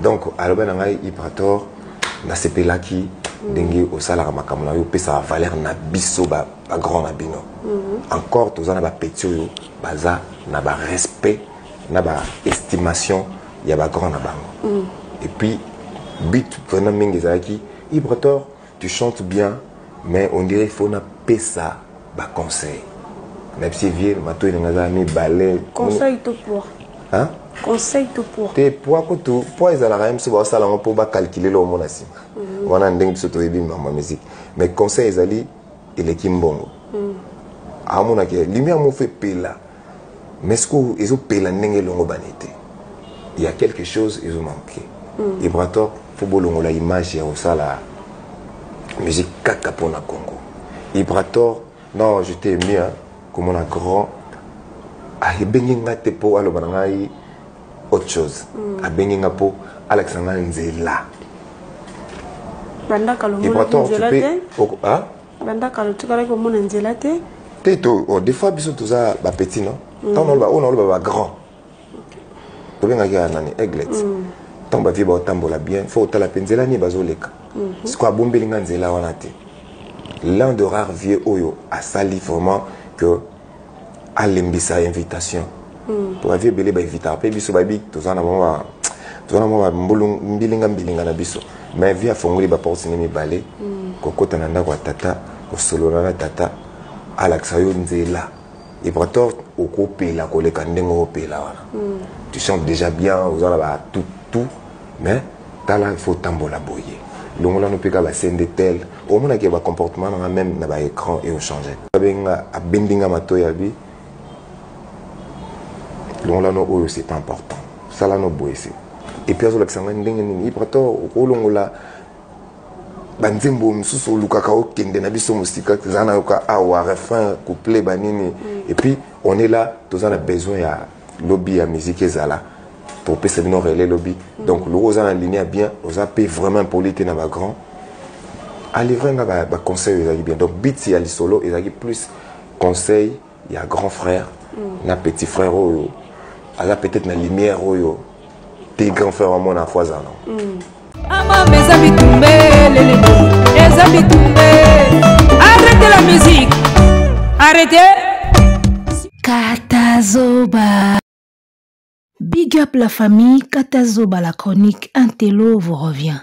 Donc alobi na ngai, Ibrator, nasepelaki ndenge osalaka makambo na yo, opesaka valeur na biso bagrand na bino. Encore toza na bapetits oyo baza na barespect na baestimation ya bagrand na bango. Et puis but vraiment mingi ezalaki: Ibrator, tu chantes bien, mais on dirait faut napesa baconseil. Nayebisi vieux, matoi nanga aza mibale. Conseil to pour? Hein? Conseil to pour? Te, poids kutu, poids ezalaka ye mosusu, baosala yango mpo bacalculer lo omona nsima wana ndenge biso toyebi mambo ya musique. Mais conseil ezali eleki mbongo. Amonaki lumière moko epela, mais sikoyo ezopela ndenge elongo bani te, il y a quelque chose ezomanque. Ibrator, faut bolongola image ya kosala musique kaka mpona Congo. Ibrator, non, j'étais ému, hein, komona grand abengi nga te mpo aloba na ngai autre chose. Abengi nga mpo alakisa ngai nzela. Bandaka Ibrator, tu nzela peux te. Ah? Bandaka otikalaki komona nzela te. Te, to oh, des fois biso toza bapetits, non? Ntango naloba oyo, naloba bagrand, tobengaki ya nani, aiglet. Ntango bavieux baotambola bien, faut otala mpe nzela nini bazoleka. Sikoyo abombeli nga nzela wana te. L'un de rares vieux oyo asali vraiment que alembisa invitation po bavieux ebele bainvitaka mpe biso, bayebi toza na mwa, toza na mwa mbilinga mbilinga na biso. Mais vieux afongoli baporte ne mibale, kokota na ndako ya tata, kosolola na tata, alakisa yo nzela. Ibrator, okopela koleka ndenge opela wana. Tu chantes déjà bien, oza na ba tout tout, mais tala, il faut tambola boye, longolano mpe ka basende tel omonaki bacomportement nanga même na baécran eochange. Abenga, abendi nga matoyi, abi: longolano oyo, c'est pas important, salano boye se. Et puis azolakisa ngai ndenge nini, Ibrator, okolongola banzembo mosusu olukaka okende na biso mosika, eza na yoka awa refrain, couplet, banini. Et puis on est là, toza na besoin ya lobi ya musique ezala, topesa bino relais lobi. Donc loko oza na ligne ya bien, oza mpe vraiment poli te na bagrand. Alivre nga baconseil oyo ezalaki bien. Donc but ya lisolo ezalaki plus conseil ya grand frère na petit frère oyo aza peut-être na lumière oyo te grand frère amona fo azala nango. Amama, eza bitumbe lele, eza bitumbe. Arrêtez la musique, arrêtez. Katazoba. Big up la famille, Katazoba la chronique Intello vous revient.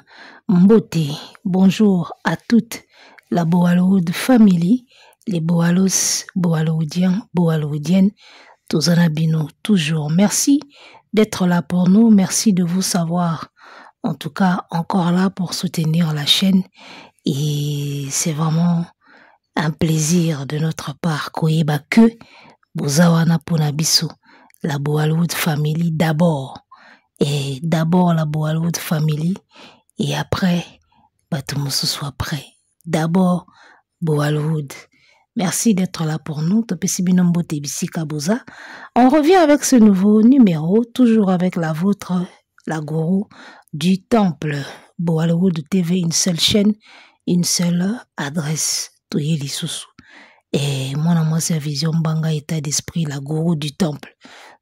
Mbote, bonjour à toute la Boalowood family, les Boalos, Boalowoodiens, Boalowoodiennes, tozana bino toujours. Merci d'être là pour nous, merci de vous savoir en tout cas encore là pour soutenir la chaîne et c'est vraiment un plaisir de notre part koyeba que boza wana pona biso, la Boalowood family d'abord, et d'abord la Boalowood family et après bato mosusu après. D'abord Boalowood. Merci d'être là pour nous. Topesi bino mbote bisika boza. On revient avec ce nouveau numéro, toujours avec la vôtre, la gourou du temple. Boalowood TV, une seule chaîne, une seule adresse. Toye lisusu. Et moi, moi, c'est Vision Banga, état d'esprit, la gourou du temple.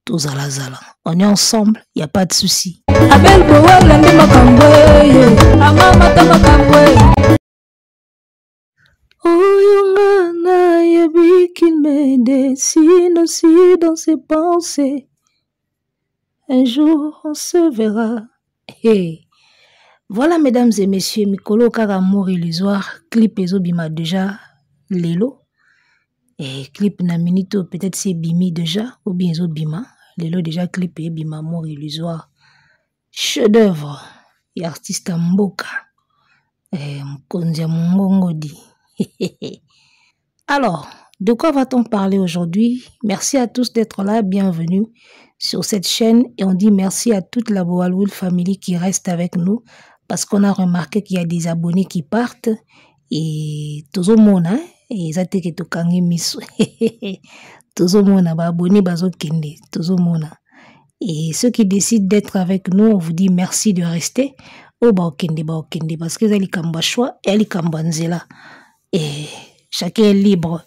Tozala zala. On est ensemble, il n'y a pas de souci. Abel Bowala nde makambo ye, amamata makambo ye. Oyo nga nayebi qu'il me dessine aussi dans ses pensées. Un jour, on se verra. Hey. Voilà, mesdames et messieurs, mikolo kaka amour illusoire, clip ezobima déjà lelo. Et clip na minute peut-être c'est bimi déjà ou bien ezobima. Lelo déjà clip ebima amour illusoire. Chef-d'œuvre ya artiste mboka. Eh, mokonzi ya mongongodi. Alors, de quoi va-t-on parler aujourd'hui? Merci à tous d'être là, bienvenue sur cette chaîne et on dit merci à toute la Boalowood family qui reste avec nous parce qu'on a remarqué qu'il y a des abonnés qui partent et tozomona eza te ke tokangi miso, tozomona baabonné bazokende, tozomona. Et ceux qui décident d'être avec nous, on vous dit merci de rester. Oyo baokende, baokende parce que eza likambo ya choix, eya likambo ya nzela et chacun est libre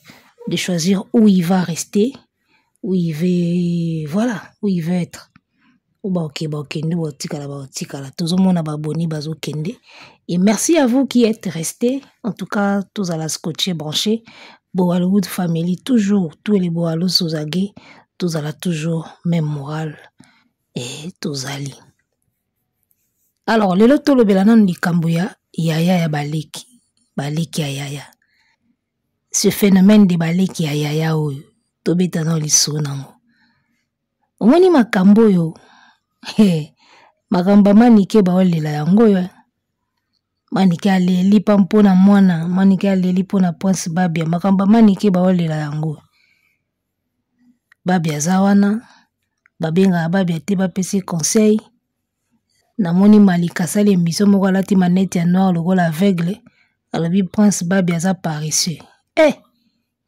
de choisir où il va rester, où il veut, voilà, où il veut être. Oyo baoke baokende, baotikala baotikala. Tozomona baboni bazokende. Et merci à vous qui êtes restés. En tout cas, tozala scotché, branché. Boalwood Family, toujours, tous les Boalo Sozage, tozala toujours même morale. Et tozali. Alors, lelo tolobela nanu likambo ya yaya ya baleki. Baleki ya yaya. Ce phénomène de baleki ya yaya oyo, tobeta nanu lisolo nango. Omoni makambo oyo, he, makambo ya Manike baolela yango oyo. Manike aleli pa mpona mwana, Manike aleli mpona Prince Babia, makambo ya Manike baolela yango. Babia aza wana, babengaka Babia te bapesi conseil. Namoni Malika asali émission moko alati manette ya noir lokola aveugle, alobi Prince Babia aza paresseux. Eh,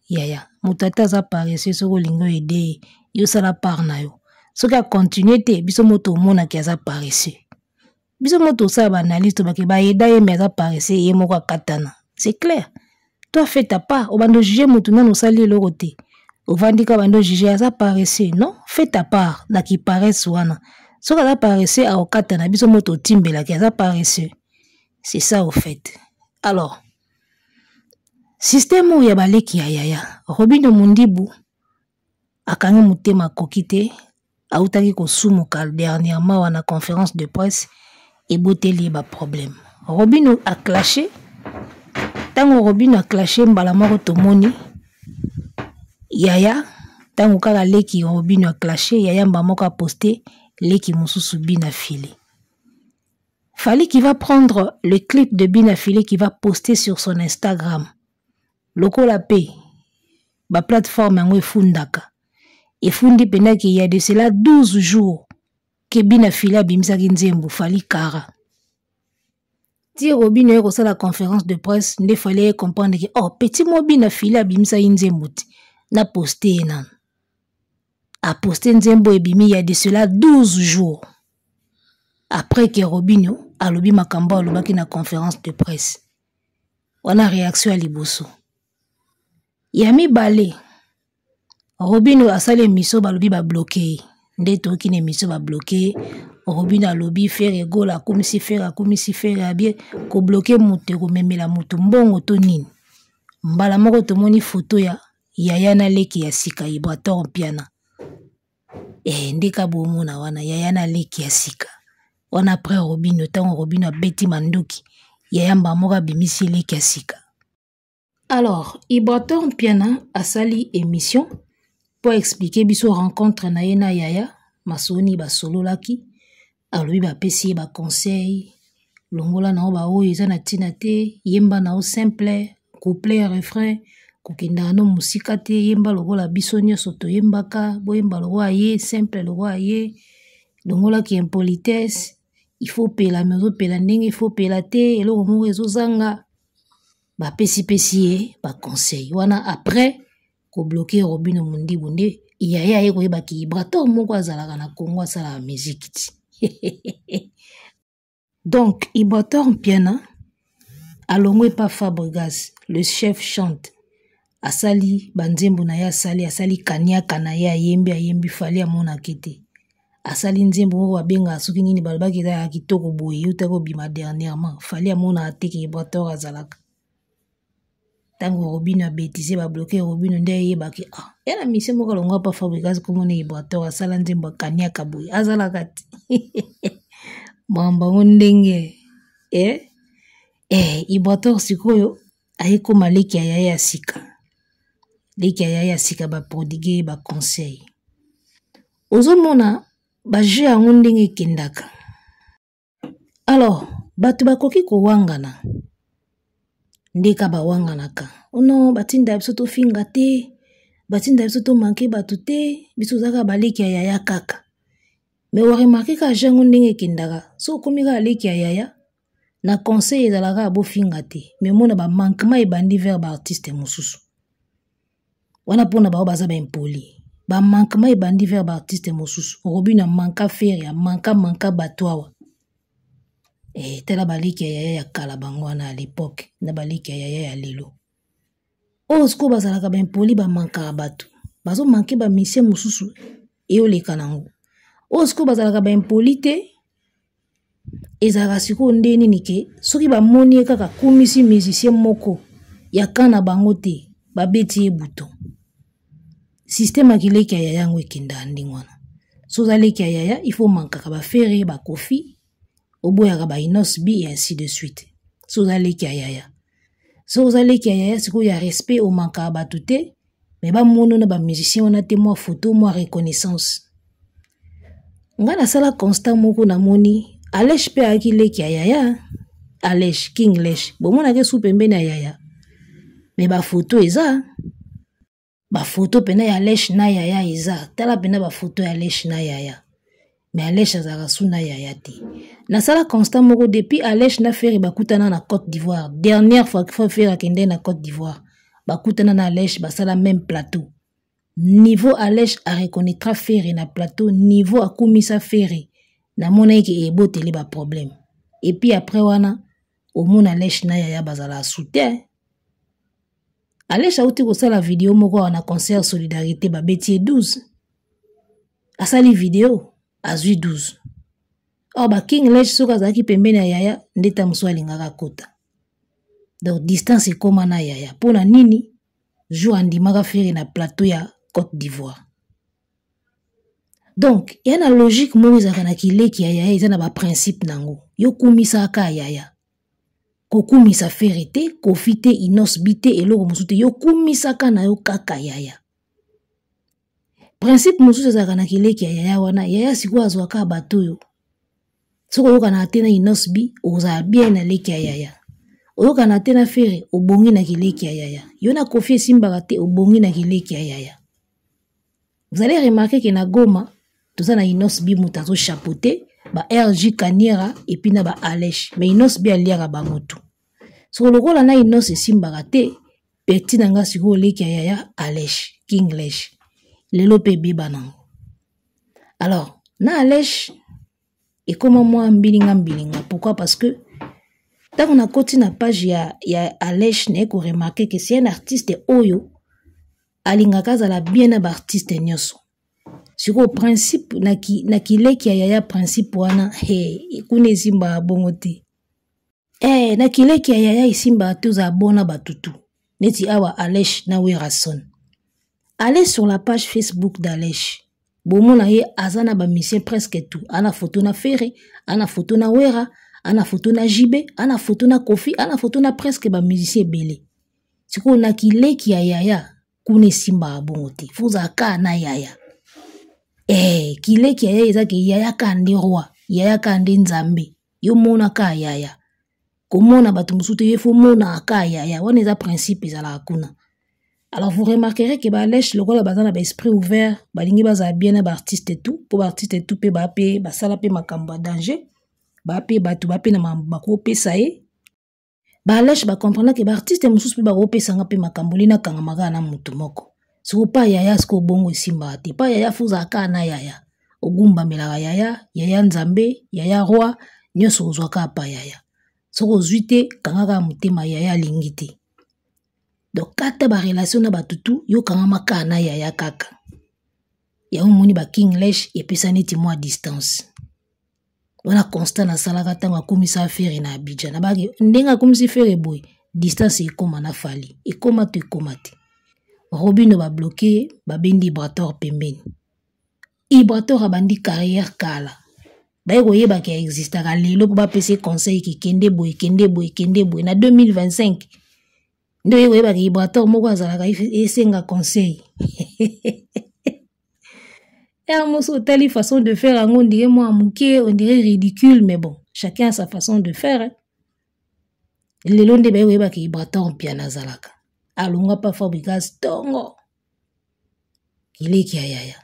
yaya, moto ata aza paresseux soki olingi oede ye, yo sala part na yo. Soki a continuer te, biso moto omonaki aza paresseux. Biso moto osala ba analyse tobaki ba aida ye mais aza paresseux, ye moko akatana. C'est clair. Toi fais ta part, obando juger moto nanu osali eloko te. Ovandi ka bando juger aza paresseux, non? Fais ta part na ki paresse wana. Soki aza paresseux akokatana, biso moto otimbelaki aza paresseux. C'est ça au fait. Alors, système oyo ya baleki ya yaya, Robino Mundibu akangi motema akoki te, autaki kosumuka dernièrement wana conférence de presse eboteli ye ba problème. Robino a clashé. Tango Robino a clashé mbala moko tomoni yaya, tango kaka leki Robino a clashé, yaya mbala moko a posté leki mosusu Bina Filé. Fally qui va prendre le clip de Bina Filé qui va poster sur son Instagram. Lokola pe ba plateforme yango efundaka. Efundi pena qu'il y a de cela 12 jours que Bina Filé abimisaki nzembo Fally Kara. Ti Robino ye kosala conférence de presse nde Fally ye comprendre que oh petit mo Bina Filé abimisaki nzembo ti na poster ye nanu. A poster nzembo ebimi il y a de cela 12 jours. Après que Robino alobi makambo alobaki na conférence de presse. Wana réaction ya liboso. Ya mibale, Robino asali émission balobi ba bloqué ye. Nde toyoki na émission ba bloqué ye. Robino alobi Ferre Gola akomisi Ferre, akomisi Ferre abie ko bloqué moto ekomemela moto mbongo to nini. Mbala moko tomoni photo ya yaya na leki ya sika Ibrator Mpiana. Nde ka bomona wana yaya na leki ya sika. Wana après Robino, tango Robino abeti manduki, yaya mbala moko abimisi leki ya sika. Alors, Ibrator Mpiana asali émission pour expliquer biso rencontre na ye na yaya, masoni basololaki, alobi bapesi ye ba conseil, longola na yo ba oyo eza na ntina te, yemba na yo simple, couplet, refrain, kokendaka no mosika te, yemba lokola biso nyonso toyembaka, boyemba lokola ye, simple lokola ye, longolaki impolitesse, il faut pela, mais ozopela ndenge il faut pela te, eloko moko ezozanga. Bapesi-pesi ye ba conseil wana après kobloquer Robino Mundibu nde yaya ye koyebaki Ibrator moko azalaka na Congo asalaka musique ti. Donc Ibrator Mpiana alongwe pa Fabregas, le chef chante, asali banzembo na ye, asali, asali kaniaka na ye, ayembi, ayembi, Fally amonaki te. Asali nzembo moko babengaka soki nini, balobaki eza ya kitoko boye, eutaki kobima dernièrement, Fally amonaka te ke Ibrator azalaka. Tango Robino abetise ba bloquer Robino nde ayebaki, ah, ya na mission moko alongwa pa Fabregas komona Ibrator asala nzembo ya kaniaka boye, azalaka te. Mwamba ngo ndenge, Ibrator sikoyo ayekoma leki ya yaya ya sika. Leki ya yaya ya sika ba prodiguer ba conseil. Ozomona ba jeu yango ndenge ekendaka. Alors, bato bakoki kowangana. Ndeka bawanganaka. Oh non, batinda biso tofinga te, batinda biso tomanke bato te, biso tozalaka baleki ya yaya kaka. Mais oremarke kaka jeu yango ndenge ekendaka. Soki okomi kaka leki ya yaya, na conseil ezalaka ya bofinga te, mais omona ba manquement ebandi vers ba artiste mosusu. Wana mpona bango baza ba impoli. Ba manquement ebandi vers ba artiste mosusu. Robino manka Ferre, ya manka manka bato awa. Tala baleki ya yaya ya kala bango wana à l'époque, na baleki ya yaya ya lelo. Oyo sikoyo bazalaka ba impoli, ba mankaka bato. Bazo manquer ba mission mosusu eyoleka nango. Oyo sikoyo bazalaka baimpoli te, ezalaka sikoyo nde nini ke soki bamoni ye kaka akumisi musicien moko ya camp na bango te, babeti ye bouton. Système ya kileki ya yaya yango ekendaka ndenge wana. Soki oza leki ya yaya, il faut mankaka ba Ferre, ba Koffi, oboyaka ba Innoss'B et ainsi de suite. Soki oza leki ya yaya, soki oza leki ya yaya sikoyo ya respect, omankaka bato te, mais bamono na ba musicien wana te, mwa photo, mwa reconnaissance. Nga nasala constat moko, namoni Alesh mpe ayaki leki ya yaya. Alesh, King Lesh, bomonaki su pembeni ya yaya, mais ba photo eza, ba photo pena ya Alesh na yaya eza. Tala pena ba photo ya Alesh na yaya, mais Alesh azalaka su na yaya te. Nasala constat moko depuis Alesh na Ferre bakutana na Côte d'Ivoire, dernière fois que Ferre akende na Côte d'Ivoire, bakutana na Alesh, basala même plateau. Niveau Alesh a reconnaîtra Ferre na plateau, niveau akumisa Ferre, namonaki ke eboteli ba problème. Et puis après wana omona Alesh na yaya bazala su te. Alesh auti kosala video moko awa na concert solidarité, babeti ye 12. Asali video, azwi 12. Or ba King Lesh soki azalaki pembeni ya yaya nde ta mosusu alingaka akota. Donc distance ekoma na yaya. Mpona nini? Jour andimaka Ferre na plateau ya Côte d'Ivoire. Donc ya na logique moko ezalaka na kileki ya yaya, eza na ba principe nango. Yo kumisaka yaya, kokumisa Ferre te, Koffi te, Innoss'B te, eloko mosusu te, yo kumisaka na yo kaka yaya. Principe mosusu ezalaka na kileki ya yaya wana, yaya sikoyo azwaka bato oyo. Soki oyokana te na Innoss'B, ozala bien na leki ya yaya. Oyokana te na Ferre, obongi na kileki ya yaya. Yo na Koffi esimbaka te, obongi na kileki ya yaya. Vous allez remarquer que na Goma, toza na Innoss'B moto azo chapeauter ba RJ Kaniera et puis na ba Alesh. Mais Innoss'B aliaka bango tout. Soko lokola na Innoss esimbaka te, petit na nga sikoyo leki ya yaya Alesh, King Lesh. Lelo pe ebeba nango. Alors, na Alesh ekoma mwa mbilinga mbilinga. Pourquoi? Parce que ntango nakoti na page ya Alesh, naye ko remarquer que c'est un artiste oyo alingaka azala bien na ba artiste nyonso. Sikoyo principe na kileki ya yaya, principe wana, he, kuna esimbaka bongo te. Na kileki ya yaya esimbaka te, ozala bona batutu. Neti awa Alesh na Werrason. Allez sur la page Facebook d'Alesh. Bomona ye aza na ba musiciens presque tout. Ana photo na Ferre, ana photo na Wera, ana photo na JB, ana photo na Koffi, ana photo na presque ba musiciens ebele. Sikoyo na kileki ya yaya kuna esimbaka bongo te. Faut ozala kaka na yaya. Kileki ya yaya eza ke yaya kaka nde roi, yaya kaka nde nzambe. Yo mona kaka yaya. Komona bato mosusu te, ye faut mona kaka yaya. Wana eza principe ezalaka kuna. Alors vous remarquerez que ba Alesh lokola baza na ba esprit ouvert, balingi bazala bien na ba artiste et tout, po ba artiste et tout pe ba pe basala pe makambo ya danger, ba pe bato ba pe na makambo bakopesa ye. Ba Alesh ba comprendre que ba artiste mosusu pe bakopesa nga pe makambo li na kanga maka na mutu moko. Siko pa yaya siko bongo esimbaka te. Pa yaya faut ozala kaka na yaya. Ogumbamelaka yaya, yaya nzambe, yaya roi, nyonso ozwaka pa yaya. Soko ozwi te, kanga kaka motema yaya alingi te. Donc kata ba relation na bato tout, yo kanga maka na yaya kaka. Yango moni ba King Lesh epesa neti mwa distance. Wana constat nasalaka ntango akomisa Ferre na Abidjan. Na baki ndenge akomisi Ferre boye, distance ekoma na Fally. Ekoma to ekoma te. Robino ba bloqué, ba bendi Ibrator pembeni. Ibrator abandi carrière kala. Baye koyeba ke existaka lelo po bapesa ye conseil ke kende boye, kende boye, kende boye. Na 2025, nde oye koyeba ke Ibrator moko azalaka esenga conseil. Ya moso otali façon de faire yango, on dirait mwa moke, on dirait ridicule, mais bon, chacun a sa façon de faire, hein. Lelo nde baye koyeba ke Ibrator Mpiana azalaka. Alongwa pa Fabregas tongo. Kileki ya yaya.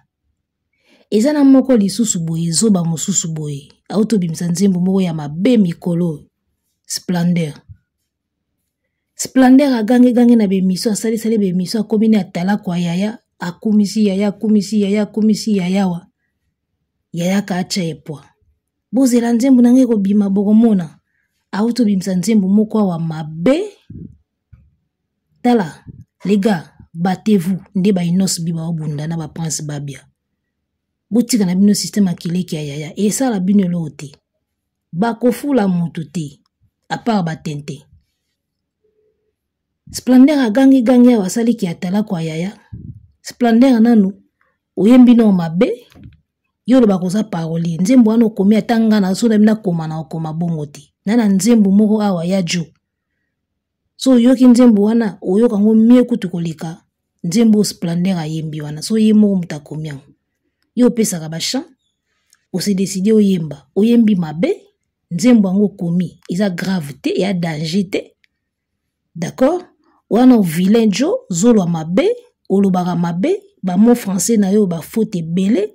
Eza na moko lisusu boye, zoba mosusu boye. Autobimisa nzembo moko ya mabe mikolo. Splendeur. Splendeur agange gange na bemiso, asali sali bemiso, akomi ni atala kwa yaya, akumisi yaya, akumisi yaya, akumisi yaya wa. Yaya ka acha epwa. Bozela nzembo na ngai kobima bokomona. Autobimisa nzembo moko wa mabe. Tala, les gars, battez-vous. Nde ba Innoss'B ba obunda na ba Prince Babia. Botika na bino système ya kileki ya yaya esala bino eloko te. Bakofula mutu te à part ba tente. Splendeur agangi gangi awa asali ki atalaku ya yaya. Splendeur nanu oyembi nao mabe, yo olobaka oza parolier, nzembo wana okomi ata nga na so na bino akoma na okoma bongo te. Na na nzembo moko awa ya jo. So oyoki nzembo wana oyoka ngo mieux kutu koleka nzembo Splendeur ayembi wana. So ye moko moto akomi yango. Yo opesaka ba chant, ose décider oyemba, oyembi mabe, nzembo yango okomi eza grave te, ya danger te. D'accord? Wana vilain jo, zolwa mabe, olobaka mabe, ba mots français na yo ba faute ebele.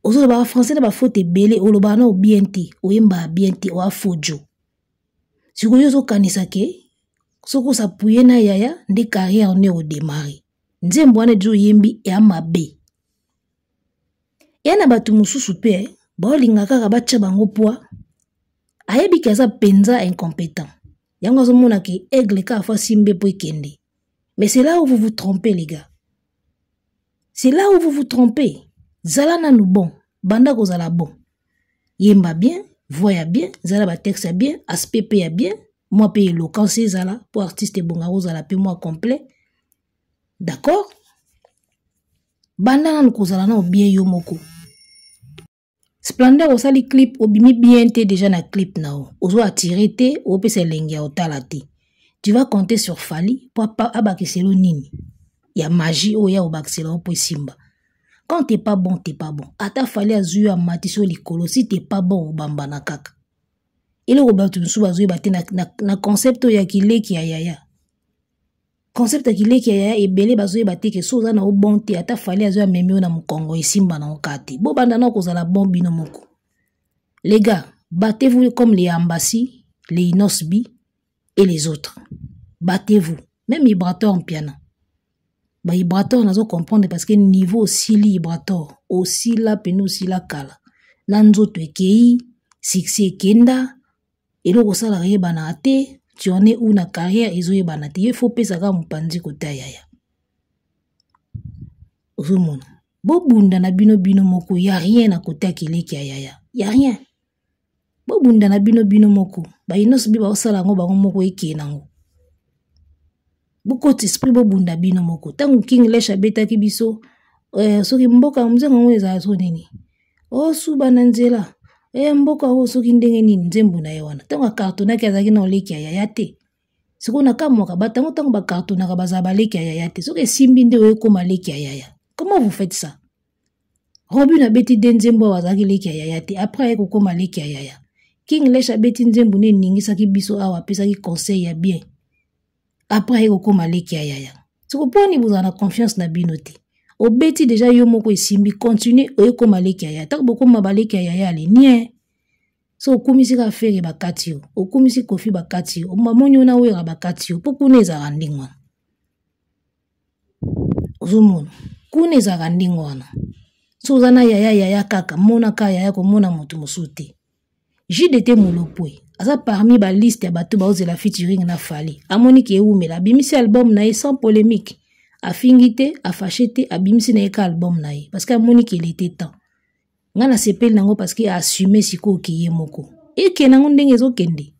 Ozolobaka français na ba faute ebele, olobaka na bien te, oyembaka bien te, oa faux jo. Sikoyo ozokanisa ke soki osappuye na yaya nde carrière ne odémarrer. Nzembo wana jo oyembi ya mabe. Ya na bato mosusu pe baolinga kaka batya bango poids. Ayebi ke aza penza incompétent. Yango azomona ke aigle kaka fa simbe po ekende. Mais c'est là où vous vous trompez les gars. C'est là où vous vous trompez. Zala nanu bon, banda kozala bon. Yemba bien, voix ya bien, zala ba texte ya bien, aspect pe ya bien, moi pe éloquence ezala po artiste ebonga kozala pe moi complet. D'accord? Banda nanu kozala na bien yo moko. Splendeur osali clip obimi bien te déjà na clip na yo. Ozo attirer te, opesa elengi ya otala te. Tu vas compter sur Fally po abakiselo nini? Ya magie oyo ya obakisela yo po esimba. Quand t'es pas bon, t'es pas bon. Ata Fally azwi yo amatisi yo likolo, si t'es pas bon, obambana kaka. Eloko bato mosusu bazoyeba te na concept oyo ya kileki ya yaya. Concept ya kileki ya yaya ebele bazoyeba te ke so oza na yo bon te, ata Fally azwi amemi yo na mokongo esimba na yo kaka te. Bobanda na kozala bon bino moko. Les gars, battez-vous comme les Ambassi, les Inosbi et les autres. Battez-vous. Même Ibrator Mpiana. Ba Ibrator nazo comprendre parce que niveau osili Ibrator, osila pene osila kala. Na nzoto ekei, succès ekenda, eloko osalaka eyebana te, tu en es où na carrière ezoyebana te. Ye faut pesa kaka mopanzi kota yaya. Ozomona. Bobunda na bino bino moko, ya rien na kota ya keleki ya yaya. Ya rien. Bobunda na bino bino moko. Ba Inosbi ba osala yango bango moko ekee nango. Bokoti esprit bobunda bino moko. Tango King Lesh abetaki biso, soki mboka nzembo yango ezala so nini? Osuba na nzela. Mboka oyo soki ndenge nini nzembo na ye wana. Tango akartonaki azalaki na oleki ya yaya te. Sikoyo na kamwaka, bato yango tango bakartonaka bazala baleki ya yaya te. Soki esimbi nde oyo ekoma leki ya yaya. Comment vous faites ça? Robin abeti de nzembo awa azalaki leki ya yaya te. Après aye kokoma leki ya yaya. King Lesh abeti nzembo nde eningisaki biso awa, apesaki conseil ya bien. Après aye kokoma leki ya yaya. Siko poni bozala na confiance na bino te. Obeti déjà yo moko esimbi, continue oye koma leki ya yaya. Tango bokoma ba leki ya yaya ale nien. So okumisi ka Ferre bakati yo, okumisi Koffi bakati yo, omamoni yo na Wera bakati yo, po kuna ezalaka ndenge wana. Ozomona, kuna ezalaka ndenge wana. So oza na yaya yaya kaka, mona ka yaya komona moto mosusu te. JDT Mulopwe aza parmi ba liste ya bato baozela featuring na Fally. Amoni ke ewumela, abimisi album na ye sans polémique. Afingi te, afaché te, abimisi na ye ka album na ye parce que amoni ke il était temps. Nga na sepeli nango parce que assumer sikoyo ke ye moko. Eke nango ndenge ezokende.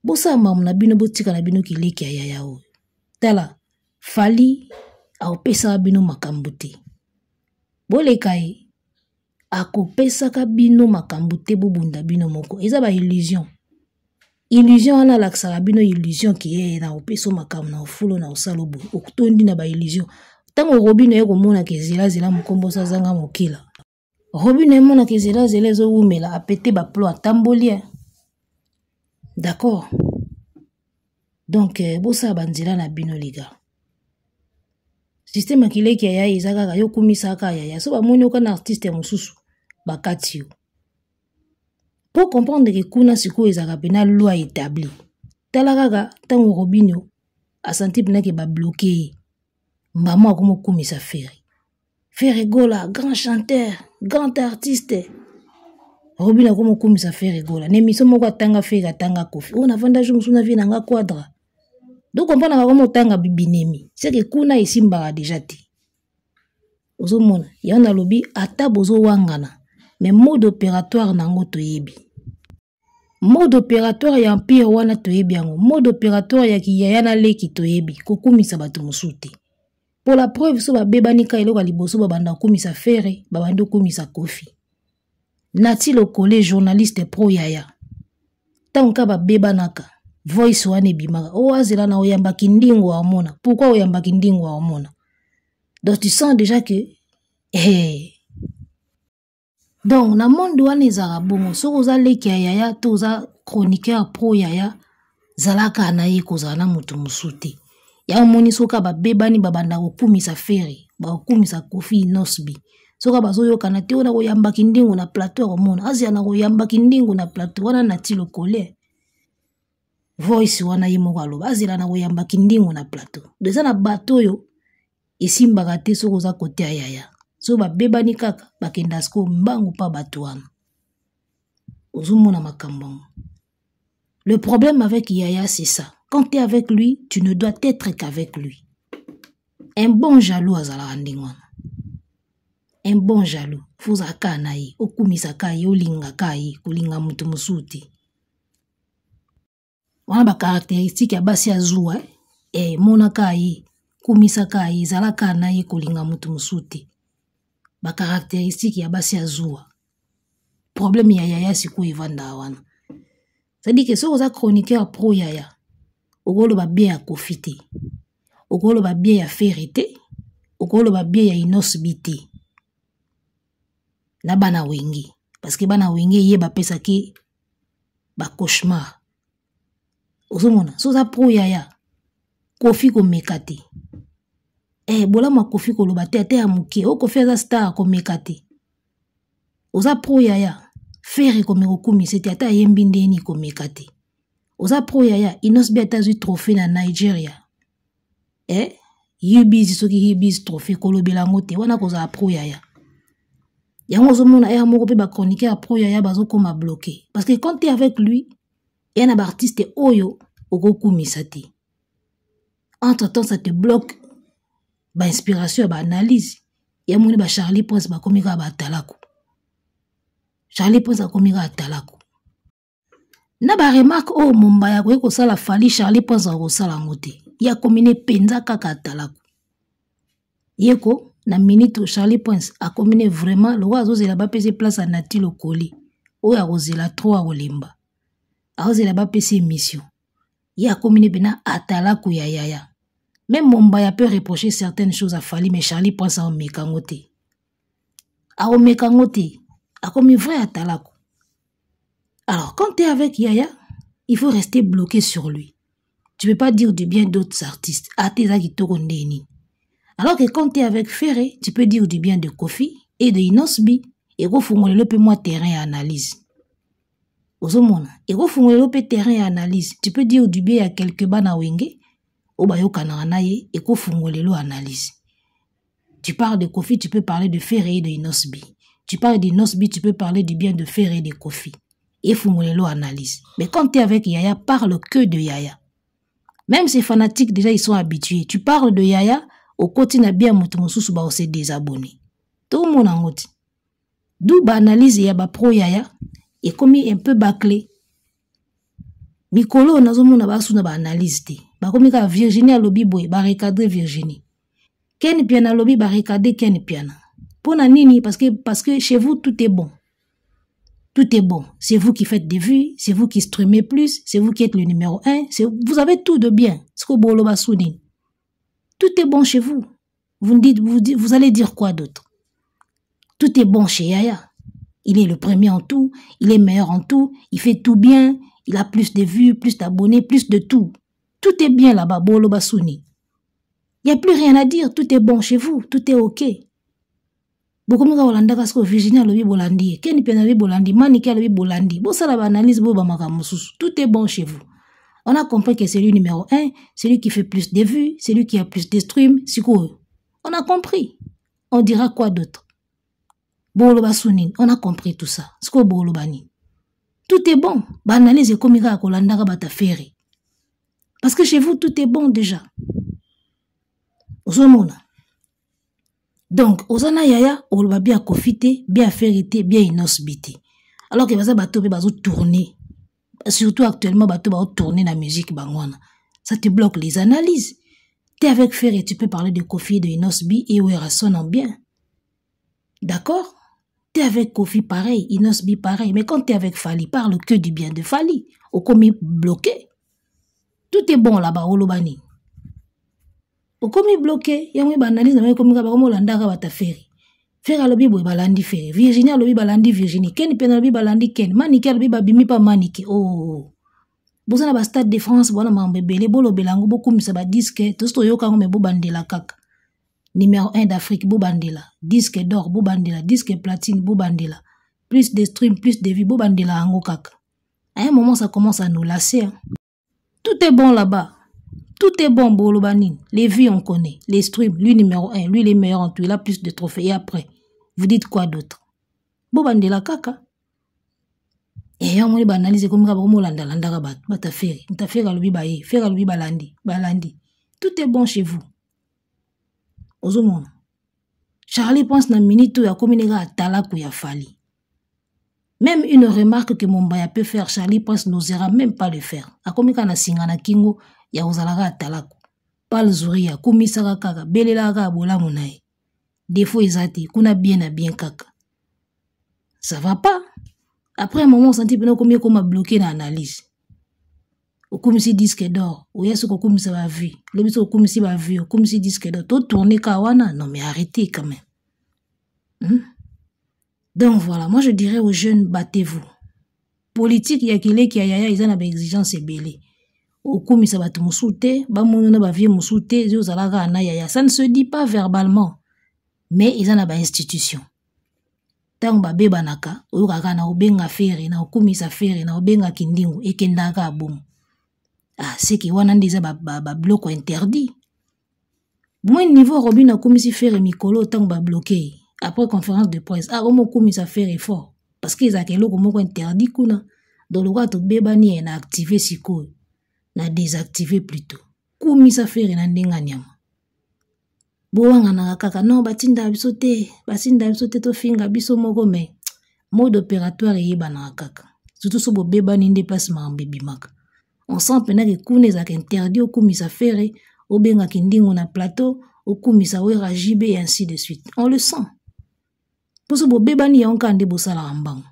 Bosala makambo na bino, botika na bino kileki ya yaya oyo. Tala, Fally akopesaka bino makambo te. Boleka ye, akopesaka bino makambo te, bobunda bino moko. Eza ba illusion. Illusion wana alakisaka bino illusion ke ye na kopesa makambo na ofulo na osala boye. Otondi na ba illusion. Tango Robin aye komona ke zela zela mokombo sa zanga mokila. Robin aye mona ke zela zela ezowumela, apete ba plomb atamboli, hein. D'accord. Donc, bosala ba nzela na bino les gars. Système ya kileki ya yaya eza kaka yo kumisaka yaya. So bamoni oka na artiste ya mosusu bakati yo. Pour comprendre que kuna sikoyo ezalaka pena loi établie. Tala kaka tango Robinho asanti pena ke ba bloquer ye. Mbamo akomi kokumisa Ferre. Ferre Gola, grand chanteur, grand artiste. Robinho akomi kokumisa Ferre Gola. Na émission moko atanga Ferre, atanga Koffi. Oyo navanda jour mosusu na vie na nga quadra. Donc comprendre kaka komo otanga binemi. C'est que kuna esimbaka déjà te. Ozomona, yango nalobi ata bozowangana, mais mode opératoire nango toyebi. Mode opératoire ya empire wana toyebi yango. Mode opératoire ya kiyaya na leki toyebi, kokumisa bato mosusu te. Pour la preuve, so babebani ka eloko ya liboso babanda kokumisa Ferre, babandi kokumisa Koffi. Nati Lokole, journaliste pro yaya. Ntango ka babebanaka, voice wana ebimaka. O azela na oyambaki ndingo amona. Pourquoi oyambaki ndingo amona? Donc tu sens déjà que hey. Donc na monde wana ezalaka bongo, soki oza leki ya yaya to oza chroniqueur pro yaya, zalaka na ye, kozala na moto mosusu te. Ya omoni soki babebani babanda kokumisa Ferre, bakokumisa Koffi Innoss'B. Soki bazoyokana te, wana koyambaki ndingo na plateau, akomona azela na koyambaki ndingo na plateau wana. Nati Lokole voice wana ye moko aloba azela na koyambaki ndingo na plateau. Eza na bato oyo esimbaka te. Soki oza kote ya yaya, soki babebani kaka bakenda sikoyo mbangu mpa bato wana. Ozomona makambo yango. Le problème avec Yaya, c'est ça: quand tu es avec lui, tu ne dois être qu'avec lui. Un bon jaloux azalaka ndenge wana. Un bon jaloux, faut ozalaka na ye, okumisaka ye, olingaka ye, kolinga moto mosusu te. Wana bacaractéristique ya basi ya zuwa. Emonaka ye, kumisaka ye, ezalaka na ye, kolinga moto mosusu te. Bacaractéristique ya basi ya zuwa. Problème ya yaya sikoyo evandaka wana, c'est-à-dire que soki oza chroniqueur pro yaya, okoloba bien ya Koffi te, okoloba bien ya Ferre te, okoloba bien ya Innoss'B te na bana Wenge, parce que bana Wenge ye bapesaki bacauchemar. Ozomona, so oza pro yaya, Koffi komeka te. Bolamu ya Koffi koloba te ate ya moke. O Koffi aza star, komeka te. Oza pro yaya, Ferre komeka okumisa te, ata ayembi ndeni, komeka te. Oza pro yaya, Innoss'B ata azwi trophée na Nigeria, UBs, soki UBs trophée, kolobela yango te. Wana kozala pro yaya. Yango ozomona ere moko mpe bachroniqueur ya pro yaya bazokóma bloqué, parce que quand t'es avec lui, eya na baartiste oyo okokumisa te. Entre temps, ça te bloque bainspiration ya baanalyse. Ya moni baCharlie Prince bakomi kaka batalako. Charlie Prince akomi kaka talako na baremarque oyo Mombaya akoki kosala Fally, Charlie Prince akosala yango te. Ye akomi ne mpenza kaka atalako. Ye ko na minute, Charlie Prince akomi ne vraiment lokola azozela bapesa place ya Nati Lokoli oyo akozela trop, akolemba, akozela bapesa émission. Ye akomi ne mpena atalaku ya yaya. Même Mombaya peut reprocher certaines choses à Fally, mais Charlie Prince aomeka yango te, akomeka yango te. Akomi vrai atalaku. Alors quand tu es avec yaya, il faut rester bloqué sur lui. Tu peux pas dire du bien d'autres artistes, ate eza kitoko ndeni. Alors que quand tu es avec Ferre, tu peux dire du bien de Koffi et de Innoss'B. Ekofungolelo mpe mwa terrain ya analyse. Ozomona, ekofungolelo mpe terrain ya analyse. Tu peux dire du bien ya quelque bana Wenge oyo bayokanaka na ye, ekofungolelo analyse. Tu parles de Koffi, tu peux parler de Ferre et de Innoss'B. Tu parles d'Innoss'B, tu peux parler du bien de Ferre et de Koffi. Efungolelo analyse. Mais quand tu es avec Yaya, parle que de Yaya. Même ces fanatiques, déjà, ils sont habitués. Tu parles de Yaya, okoti na bien moto mosusu, ba se désabonner. Tomona yango ti. D'où baanalyse ya bapro yaya ekomi un peu bâclé. Mikolo oyo nazomona basuna baanalyse te. Bakomi kaka Virginie alobi boye, barecadre Virginie. Ken Piana alobi, barecadre Ken Piana. Mpo na nini? Parce que chez vous, tout est bon. Tout est bon. C'est vous qui faites des vues, c'est vous qui streamez plus, c'est vous qui êtes le numéro 1. Vous avez tout de bien. Ce que boloba nini? Tout est bon chez vous. Vous, dites, vous, vous allez dire quoi d'autre? Tout est bon chez Yaya. Il est le premier en tout, il est meilleur en tout, il fait tout bien, il a plus de vues, plus d'abonnés, plus de tout. Tout est bien là-bas, boloba nini. Il n'y a plus rien à dire, tout est bon chez vous, tout est ok. Bokomi kaka kolandaka sikoyo Virginie alobi, bolandi ye, Ken mpe alobi, bolandi Manike alobi, bolandi, bosala baanalyse, boyo bamakambo mosusu. Tout est bon chez vous. On a compris que c'est lui numéro 1, c'est lui qui fait plus de vues, c'est lui qui a plus de streams. Sikoyo, on a compris, on dira quoi d'autre? Boloba su nini? On a compris tout ça. Sikoyo boloba nini? Tout est bon. Baanalyse ekomi kaka kolandaka bato affaire, parce que chez vous, tout est bon déjà. Ozomona. Donc oza na yaya, oloba bien Koffi te, bien Ferre te, bien Innoss'B te, alors que baza bato mpe bazotourner, surtout actuellement bato bazotourner na musique bango wana. Ça te bloque les analyses. T'es avec Ferre, tu peux parler de Koffi, de Innoss'B et Werrason en bien, d'accord? T'es avec Koffi pareil, Innoss'B pareil, mais quand t'es avec Fally, parle que du bien de Fally. Okomi bloqué, tout est bon là-bas. Oloba nini? Okomi bloqué. Yango baanalyse na bango ekomi kaka bakomolandaka bato ya Ferre. Ferre alobi boye, balandi Ferre. Virginie alobi, balandi Virginie. Ken mpe alobi, balandi Ken. Manike alobi, babimi mpa Manike. Oh, boza na bastade de France, bona makambo ebele bolobela yango, bokumisa badisque tosi toyoka yango, me bobandela kaka numéro 1 d'Afrique, bobandela disque d'or, bobandela disque platine, bobandela plus de stream, plus de vues, bobandela yango kaka. À un moment, ça commence à nous lasser, hein. Tout est bon là-bas, tout est bon. Boloba nini? Les vues, on connaît. Les streams, lui numéro 1, lui les meilleurs en tout, il a plus de trophées. Et après, vous dites quoi d'autre? Bobandela kaka. E yango moni baanalyse ekomi kaka bakomolandalandaka bato bata Ferre. Moto Ferre alobi, baye Ferre alobi, balandi, balandi. Tout est bon chez vous. Ozomona Charlie pense na minute oyo akomi ndenge atalaku ya Fally. Même une remarque que Mombaya peut faire, Charlie Prince n'osera même pas le faire. Akomi kaka na singa na kingo ya kozalaka atalaku. Pal Zuri akumisaka kaka, belelaka kaka bolamu na ye, défaut eza te kuna, bien na bien kaka. Ça va pas. Après un moment, osenti mpena okomi ekoma bloqué na analyse. Okumisi disque d'or, oya soki okumisa bavue, lobi soki okumisi bavue, okumisi disque d'or, totourne kaka wana. Non mais arrêtez quand même, Donc voilà, moi je dirais aux jeunes: battez-vous. Politique ya kileki ya yaya eza na baexigence ebele. Okumisa bato mosusu te, bamoni na bavie mosusu te, ezi ozalaka na yaya. Ça ne se dit pas verbalement, mais eza na bainstitution. Ntango babebanaka, oyokaka na obenga Ferre, na okumisa Ferre, na obenga Kindingu, ekendaka kaka bongo. Ah, seke wana nde eza babiloko ba interdit. Moi, niveau Robin akumisi Ferre mikolo, ntango babloquer après conférence de presse, ah, omokumisa Ferre fort parce que ezalaka eloko moko interdit kuna. Donc lokola tobebani ye, na active sikoyo, na désactive plutôt, kumisa Ferre na ndenge ya nyama. Bowanganaka kaka non, batindaka biso te, batindaka biso te, tofinga biso moko, mais mode opératoire eyebanaka kaka. Surtout so bobebani nde place makambo ebimaka. On sent mpena ke kuna ezalaka interdit okumisa Ferre, obengaki Ndingo na plateau, okumisa Wera, JB et ainsi de suite. On le sent mposo bobebani yango kaka nde bosalaka mbango.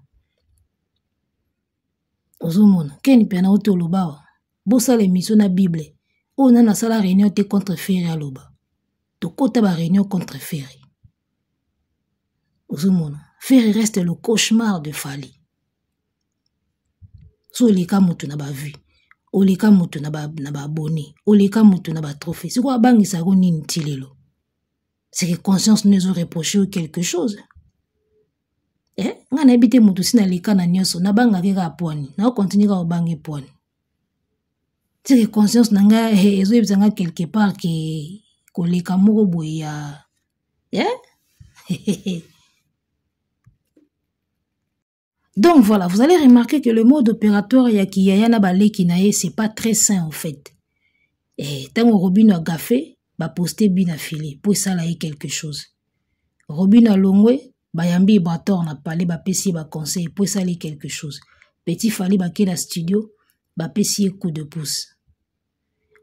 Ozomona Ken mpe na oti oloba awa, bosala émission na bible oyo nani asala réunion te contre Ferre. Aloba tokota baréunion contre Ferre. Ozomona Ferre reste le cauchemar de Fally. So oleka moto na bavue, oleka moto na baabonné, oleka moto na batrophée, sikoyo abangisaka nini ti lelo? C'est que conscience nous ezoreproche quelque chose. Eh, ngai nayebi te. Moto si naleka na nyonso, nabangaki kaka pwani, naokontinue kaka kobanga epwani. Tike conscience na ngai ezoyebisa ngai quelque part ke koleka moko boye ya, eh? Donc voilà, vous allez remarquer que le mode opératoire ya kiyaya na baleki na ye, c'est pas très sain en fait. Eh, ntango Robino agafe, baposte bina fili po esala ye quelque chose. Robino alongwe, bayambi Ibrator na palais, bapesi ye baconseil po esala ye quelque chose. Petit Fally bake na studio, bapesi ye coup de pouce.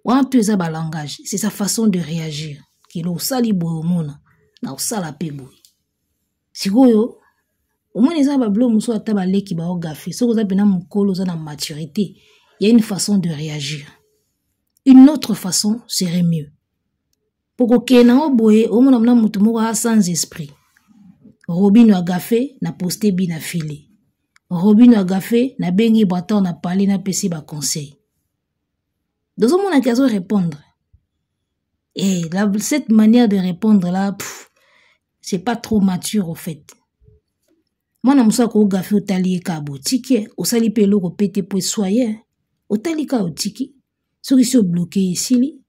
Wana to eza balangage, c'est sa façon de réagir. Kilo osali boye, omona na osala mpe boye. Sikoyo omoni eza babilo mosusu, ata baleki baogafe, soki oza mpena mokolo, oza na maturité, ya une façon de réagir, une autre façon serait mieux. Po kokende nango boye, omona mona motu moko aza sans esprit. Robino agafe, na poste bina file. Robino agafe, nabengi Brator na pale, napesi baconseil. Tozomonaki azo répondre et cette manière de répondre là, pff, c'est pas trop mature au fait. Mwana mosusu akogafe, otali ye kaka, botiki ye, osali mpe eloko pe te po eswa ye, otali kaka, otiki. Soki si obloquer, esili.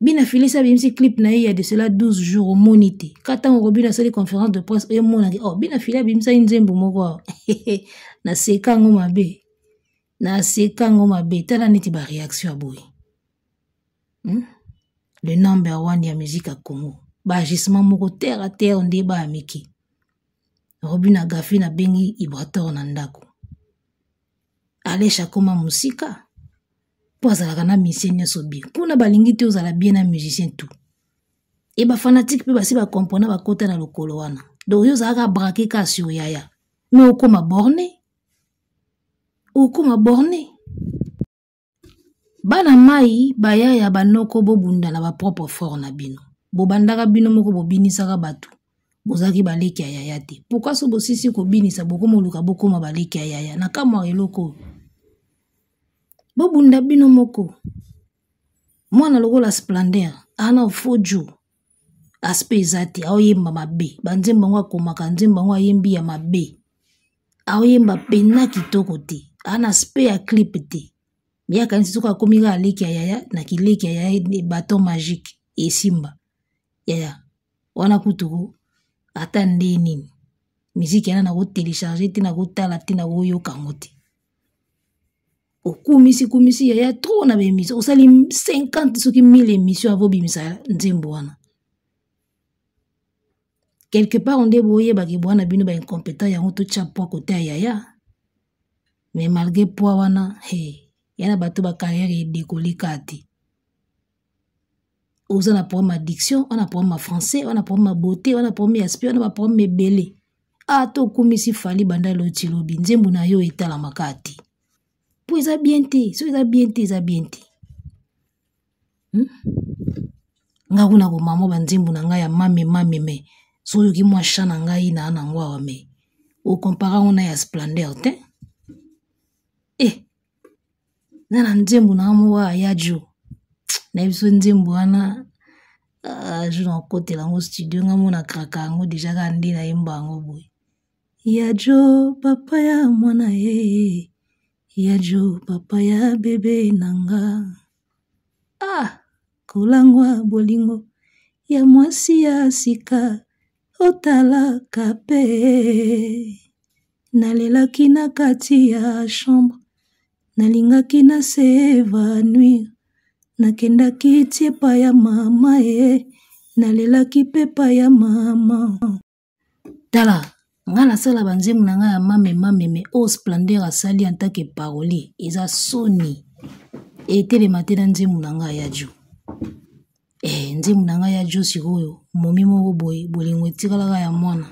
Bina Filisi abimisi clip na ye ya de cela 12 jours, omoni te ka ntango Robino asali conférence de presse, emonaki oh, Bina Fili abimisaki nzembo moko awa. Naseka yango mabe, naseka yango mabe. Tala neti baréaction ya boye, Le number one ya musique ya Congo. Baagissement moko terre à terre nde baya mike. Robin Agafi nabengi Ibrator na ndako. Alesha akoma mosika mpo azalaka na musicien nyonso bien. Kuna balingi te ozala bien na musicien tout. E ba fanatique mpe basi ba comprendre, bakota na lokolo wana. Donc yo ozalaka braqué kaka sur yaya. Mais okoma borné. Okoma borné. Bana mai bayaya banoko bobunda na bapropre fort na bino. Bobandaka bino moko, bobinisaka bato, bozalaki baleki ya yaya te. Pourquoi so bosisi kobinisa, bokomoluka bokóma baleki ya yaya? Na kamwaka eloko oyo. Bobunda bino moko. Mwana lokola Splendeur ana fojo, aspect eza te, aoyemba mabe. Banzembo yango akomaka, nzembo yango ayembi ya mabe, aoyemba pena kitoko te, ana aspect ya clip te. Ye akanisi soki akomi kaka leki ya yaya na kileki ya yaya, bâton magique esimba. Yaya wana kutu ata nde nini, miziki yana nakotélécharger te, nakotala te, nakoyoka yango te. Okumisi kumisi yaya trop na baémission, osali 50 soki 1000 émission avobimisa nzembo wana. Quelque part nde boyebaki bwana bino baincompétent yango. Totya poids kote ya yaya, mais malgré poids wana, he ya na bato bacarrière edekoli kaka te. Oza na problème addiction wana, problème ya français wana, problème ya beauté wana, problème ya aspect wana, baproblème ebele. Ata okumisi Fally banda loti lobi, nzembo na yo etalamaka te mpo eza bien te. So eza bien te, eza bien te, Nga kuna komama banzembo na ngai ya mame mame, me so oyoki mwa chant na ngai na nango awa, me okompare yango na ya Splendeur te. E nga na nzembo na nga moko ya jo, nayebi so nzembo wana jour nakotela yango studio, nga mo nakraka yango deja kaka nde nayemba yango boye: ya jo papa ya mwana ye, ya jo papa ya bebe na nga, ah kolangwa bolingo ya mwasi ya sika otalaka mpe. Nalelaki na kati ya chambre, nalingaki na s'évanouir, nakendaki ti epai ya mama ye, nalelaki mpe epai ya mama. Tala nga nasala banzembo na ngai ya mame mameme. Oyo Splendeur asali en tant que parolier eza soni, etelema te na nzembo na ngai ya jo. Nzembo na ngai ya jo sikoyo momi moko boye, bolingo etikalaka ya mwana.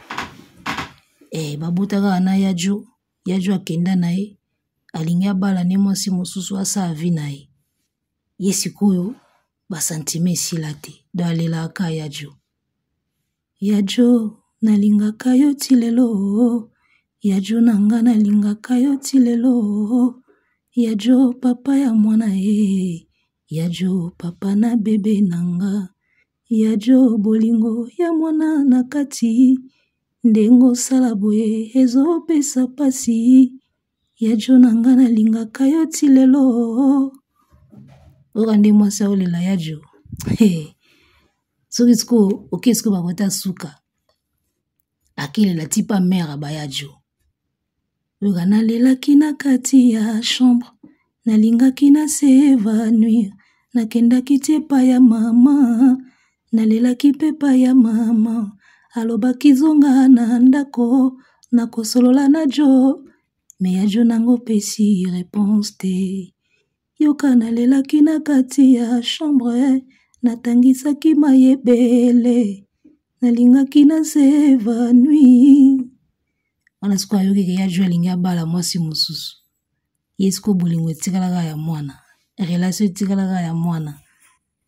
Babota kaka na ya jo. Ya jo akenda na ye, alingi abala ne mwasi mosusu, asala vie na ye. Ye sikoyo basentiment esila te, donc alelaka ya jo. Ya jo nalingaka yo ti lelo, ya jo na nga nalingaka yo ti lelo, ya jo papa ya mwana ye, ya jo papa na bebe na nga, ya jo bolingo ya mwana na kati. Ndenge osala boye ezopesa pasi, ya jo na nga nalingaka yo ti lelo. Oyoka nde mwasi aolela ya jo. Hey. Soki sikoyo oke sikoyo bakota suka, akelela ti pa mare abaya jo. Oyoka: nalelaki na kati ya chambre, nalingaki na s'évanouir, nakendaki ti epai ya mama, nalelaki mpe epai ya mama. Alobaki zonga na ndako, nakosolola na jo, me ya jo nango pesi réponse te. Yoka, nalelaki na kati ya chambre, natangisaki mayebele, nalingaki na s'évanouir. Wana sikoyo ayokeke ya jo alingi abala mwasi mosusu. Ye sikoyo bolingo etikalaka ya mwana, relation etikalaka ya mwana.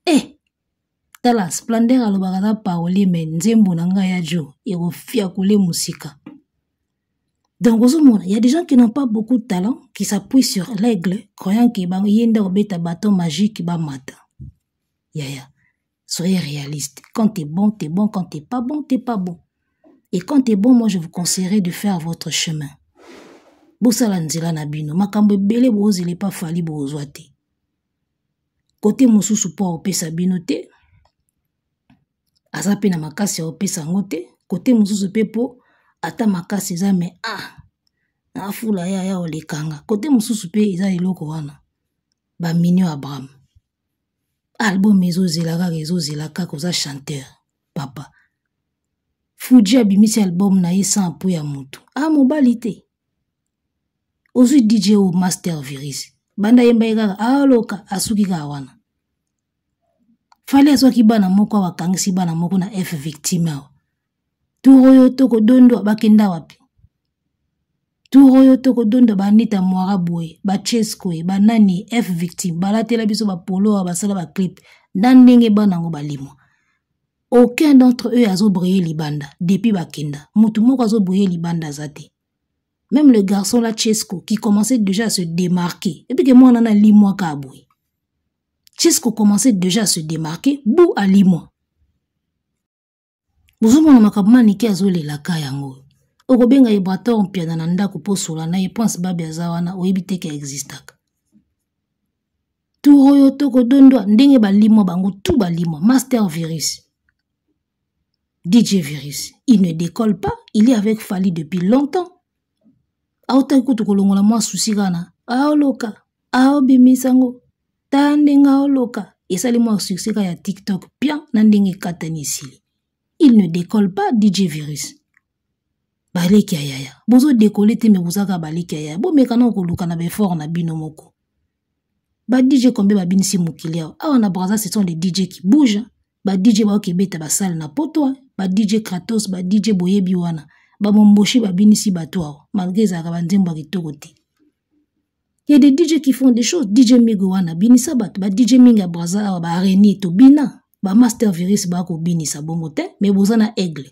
E tala, Splendeur alobaka aza parolier, me nzembo na ngai ya jo ekofiakole mosika. Donc ozomona, il y a des gens qui n'ont pas beaucoup de talent qui s'appuient sur l'aigle, croyant que ye nde akobeta bâton magique bamata. Yaya, soyez réaliste. Quand t'es bon, t'es bon. Quand t'es pas bon, t'es pas bon. Et quand t'es bon, moi je vous conseillerais de faire votre chemin. Bosala nzela na bino. Makambo ebele bozela epa Fally, bozwa te. Kote mosusu mpo akopesa bino te, aza mpe na makasi ya kopesa yango te. Kote mosusu mpe mpo ata makasi eza, me ah afula ye aya olekanga. Kote mosusu mpe eza eloko wana baminio. Abraham, album ezozela kaka, ezozela kaka. Oza chanteur. Papa Fuji abimisi album na ye sans appui ya mutu. Ah mobali te. Ozwi DJ o Master Virus. Banda yemba ye kaka aloka asuki kaka wana. Fally azwaki bana moko awa akangisi bana moko na F victime awa. Tour oyo tokodondwa bakenda wapi? Tour oyo tokodondwa ba Anita Mwara boye, ba Chesco ye, ba nani F victime balatela biso ba polo awa basala ba clip na ndenge bana yango balimwa. Aucun d'entre eux azo briller libanda depuis bakenda. Mutu moko azo briller libanda aza te. Même le garçon là Chesco qui commençait déjà à se démarquer. Et puis que moi nana limwa ka boye. Chesco commençait déjà à se démarquer, bou alimwa. Bozomona makambo manike azolelaka yango. Okobenga Ibrator Mpiana na ndako mpo osola na ye, Prince Babi aza wana, oyebi te ke existaka. Tour oyo tokodondwa ndenge balimwa bango tout balimwa. Master Virus, DJ Virus, il ne décolle pas, il est avec Fally depuis longtemps. Autaki kutu kolongola mwa souci kana, aoloka, aobimisa yango, ta ndenge aoloka, esali mwa succès ka ya TikTok pian na ndenge ekatani esili. Il ne décolle pas DJ Virus. Baleki ya yaya, bozo décoller te mais bozaka baleki ya yaya. Bomeka na koluka na ba effort na bino moko. Ba DJ combien babinisi mokili awa? Awa na Brazza ce sont des DJ qui bougent. Ba DJ ba okebeta ba salle na poto, ba DJ Kratos, ba DJ boyebi wana. Ba momboshi babinisi bato awa malgré ezalaka ba nzembo ya kitoko te. Il y a des DJ qui font des choses. DJ Migo wana binisa bato, ba DJ mingi ya Brazza awa ba araignée to bina, ba Master Virus ba ko binisa bongo te, mais boza na aigle.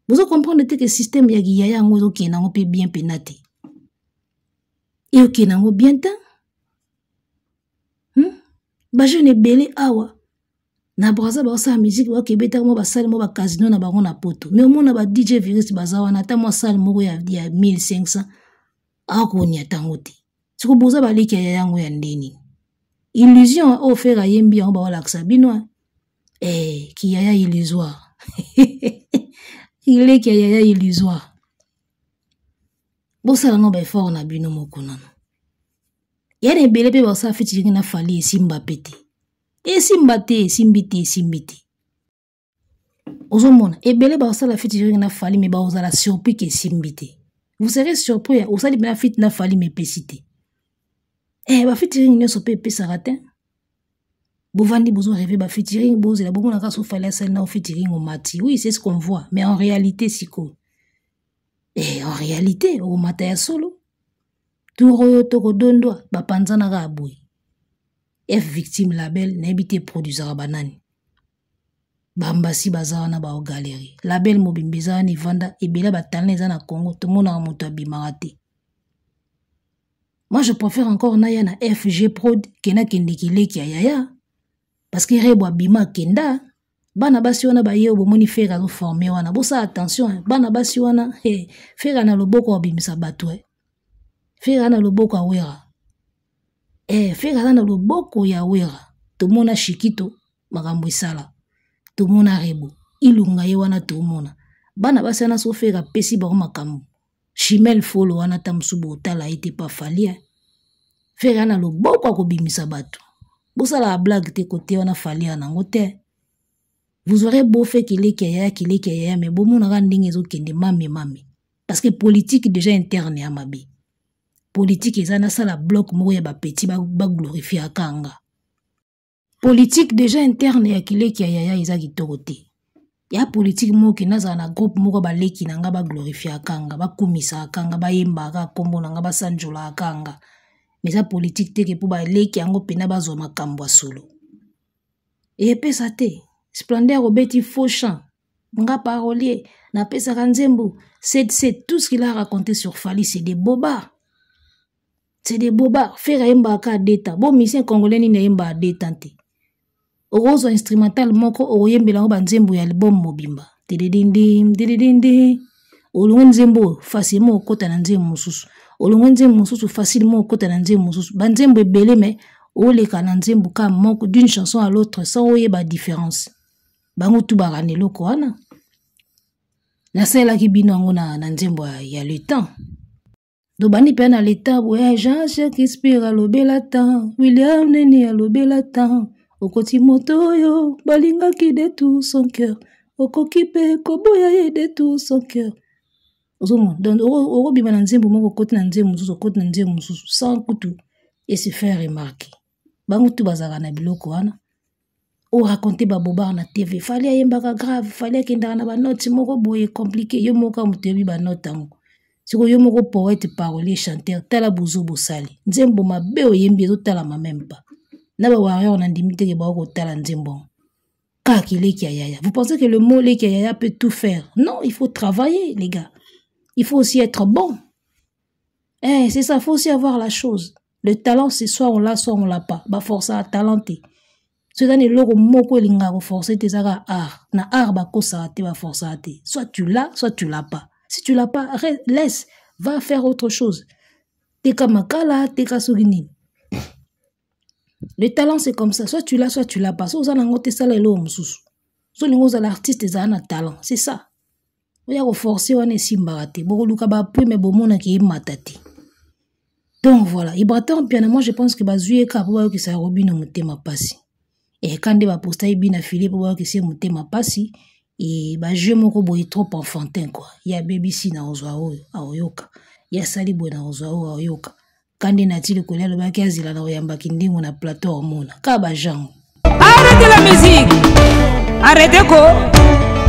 Bozo comprendre te que système ya kiyaya yango ezokende yango pe bien pena te. Eyokende yango bien te. Ba jeune ebele awa na Brazza baosala musique, bakebetaka mwa basale mwa ba casino na bango na poto. Mais omona ba DJ Virus baza wana ata mwa sale moko ya 1500 akonia tango te. Siko boza baleki ya yango ya ndeni. Illusion oyo Ferre ayembi yango baolakisa bino. Kiyaya illusoire. Ileki ya yaya illusoire. Bosala ngo ba effort na bino moko nano. Ya na ebele pe basala featuring na Fally esimba pe te. Esimba te, esimbi te, esimbi te. Ozomona ebele basala featuring na Fally mais baozala surpris ke esimbi te. Vous serez surpris, osali bena feat na Fally mais epesi te. Ba featuring nyonso pe epesaka te. Bovandi bozo rêver ba featuring bozela bomona kaka so Fally asali na featuring omati. Oui, c'est ce qu'on voit, mais en réalité siko. En réalité omata ya solo. Tour oyo tokodondwa bapanzana kaka boye. F victime label nayebi te produisaka banani. Bambasi baza wana ba galerie. Label mobimba eza wana evanda ebele ba talent eza na Congo tomonaka moto abimaka te. Moi je préfère encore naya na FG Prod ke nakende kileki ya yaya parce que Rebo abima kenda. Bana basi wana ba yeo bomoni Ferre azo former wana. Bosa attention hein. Bana basi wana, hey, Ferre na loboko abimisa bato, eh. Ferre na loboko ya Wera. Ferre na loboko ya Wera. Tomona Shikito makambo esala. Tomona Rebo. Ilunga ye wana tomona. Bana basi wana so Ferre apesi bango makambo. Chimel Folo wana ta musubu otala ete pa Fally, hein. Ferre na loboko akobimisa bato. Bosala la blague te côté wana Fally ya nango te. Vous aurez beau fait qu'il est kaya, qu'il est kaya, mais bon, mon anga ndenge ezo kende mame mame. Parce que politique déjà interne ya mabe. Politique eza na sala bloc moko ya ba petit ba glorifier kanga. Politique déjà interne ya kileki ya yaya eza kitoko te. Ya politique moko ke nazala na groupe moko ba leki na nga ba glorifier kanga, ba kumisa kanga, ba yemba ka kombo na nga, ba sanjola kanga. Mais eza politique te ke po ba leki yango pena bazwa makambo ya solo. E epesa te. Splendeur obeti faux chant. Nga parolier, na pesaka nzembo. C'est tout ce qu'il a raconté sur Fally, c'est des bobards. C'est des bobards. Ferre ayemba ka deta. Bon musicien congolais ni na yemba deta te. Okozwa instrumental moko okoyembela ngo ba nzembo ya album mobimba. Tididindim, tididindi. Olongwe nzembo facilement okota na nzembo mosusu. Olongwe nzembo mosusu facilement okota na nzembo mosusu. Ba nzembo ebele mais oleka na nzembo ka moko d'une chanson à l'autre sans oyeba différence. Bango tu baka na eloko wana. Nasalelaki bino yango na nzembo ya le temps. Tobandi mpe na leta boye, Jean Shakespeare alobela temps, William Nene alobela temps. Okoti moto oyo balingaki de tout son cœur. Okoki mpe koboya ye de tout son cœur. Ozomona, donc okobima na nzembo moko, okoti na nzembo mosusu, okoti na nzembo mosusu sans kutu et se faire remarquer. Bango tu bazalaka na biloko wana. Oraconte babobar na TV, Fali ayembaka grave, Fali akendaka na banote moko boye compliqué. Yo moko moto oyebi banote yango. Sikoyo yo moko poète, parolier, chanteur, tala bozo bosali nzembo mabe oyembi, ezotalama même pas na bawarrior. Na ndimi teke bao kotala nzembo yango kaka leki ya yaya. Vous pensez que le mot leki ya yaya peut tout faire? Non, il faut travailler, les gars, il faut aussi être bon. Eh, c'est ça, il faut aussi avoir la chose. Le talent, c'est soit on l'a, soit on l'a pas. Baforce à talent te. So eza na eloko moko elingaka koforce te, ezaka art. Na art bakosaka te, baforçaka te. Soit tu l'as, soit tu l'as pas. Si tu l'as pas, laisse, va faire autre chose. Teka makala, teka soki nini. Le talent, c'est comme ça, soit tu l'as, soit tu l'as pas. So oza nango te, sala eloko mosusu. So olingi ozala artiste, ezala na talent, c'est ça. Oya koforce wana esimbaka te. Bokoluka baappui, me bomonaki emata te. Donc voilà, Ibrator Mpiana, moi je pense que bazwi ye kaka mpo bayokisa Robino motema mpasi. Eka nde baposta ye bina file mpo bayokisa ye motema mpasi. E bajeu moko boye trop enfantin quoi. Ye abebisi na kozwa oyo aoyoka, ye asali boye na kozwa oyo aoyoka. Kande nati likolo alobaki azela na koyambaki ndingo na plateau, omona kaka bajango. Arrêtez la musique! Arrêtez ko!